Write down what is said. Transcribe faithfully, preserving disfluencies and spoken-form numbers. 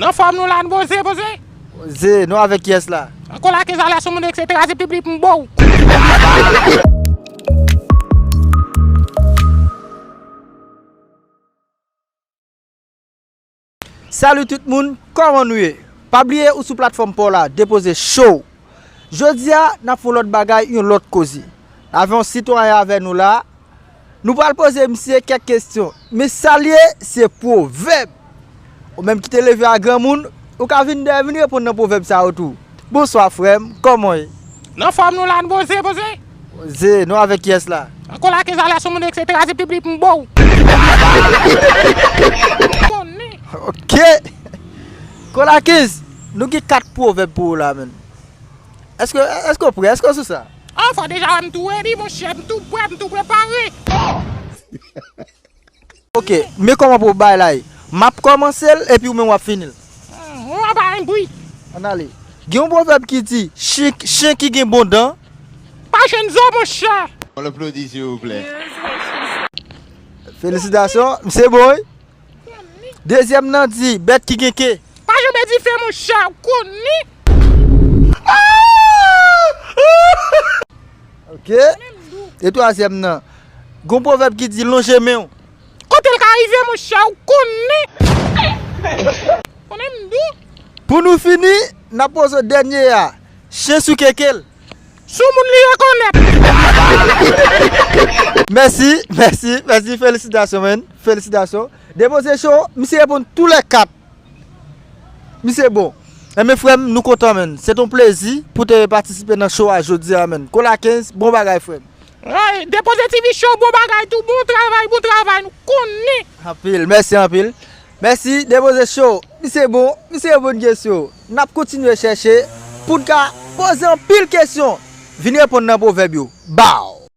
Nan fòm nou la, nou poze, poze. Poze, nou avèk kiyès la? Ankò la, Kenz, alè sou moun, et cetera, se piblik m bo w. Salut tout moun, kòman nou ye? Pa bliye ou sou platfòm pa w la, Depoze Show. Jodi a, n ap fè yon lòt bagay, yon lòt koze. N avè yon sitwayen avè nou la. Nou pral poze misye kèk kesyon. Men sa l ye, se pwovèb. Ou menm ki te leve a granmoun, ou ka vin dèyè, vin reponn nan pwovèb sa yo tou. Bonswa frè m, kòman w ye? Nan fòm nou la, nou poze, poze. Poze, nou avèk kiyès la? Ankò la, Kenz, alè sou moun, et cetera, se piblik m bo w. Konnen. Ok. Kola Kenz, nou gen kat pwovèb pou ou la, menn. Èske, èske w prè? Èske w sou sa? Ah, fò deja wè m tou redi, monchè, m tou prè, m tou prepare. Ok, men kòman pou bay la ye? M ap kòmanse l epi ou menm w ap fini l. Hmm, ou ap bay bri. Ann ale. Gen yon pwovèb ki di, chen, chen ki gen bon dan. Pa jwenn zo, monchè. On applaudit, s'il vous plaît. Felisitasyon, misye bon, wi. Dezyèm nan di, bèt ki gen ke. Pa janbe dife, monchè, ou konnen. Ok. E twazyèm nan, gon pwovèb ki di, lonje men w. Kote l ka rive, monchè, ou konnen. Konnen m di w. Pou nou fini, n ap poze dènye a. Chen sou keke l. Sou moun li rekonèt. Mèsi, mèsi, mèsi, felisitasyon, menn. Felisitasyon. Depoze Show, misye reponn tou lè kat. Misye bon. Enben, frè m, nou kontan, menn. Se t on plezi pou te patisipe nan show a jodi a, menn. Kola Kenz, bon bagay, frè m. Ay, Depoze T V Show, bon bagay tou, bon travay, bon travay, nou konnen. Anpil, mèsi anpil. Mèsi, Depoze Show. Misye bon, misye reponn kesyon. N ap kontinye chèche pou n ka poze anpil kesyon. Vin reponn nan pwovèb yo. Baw!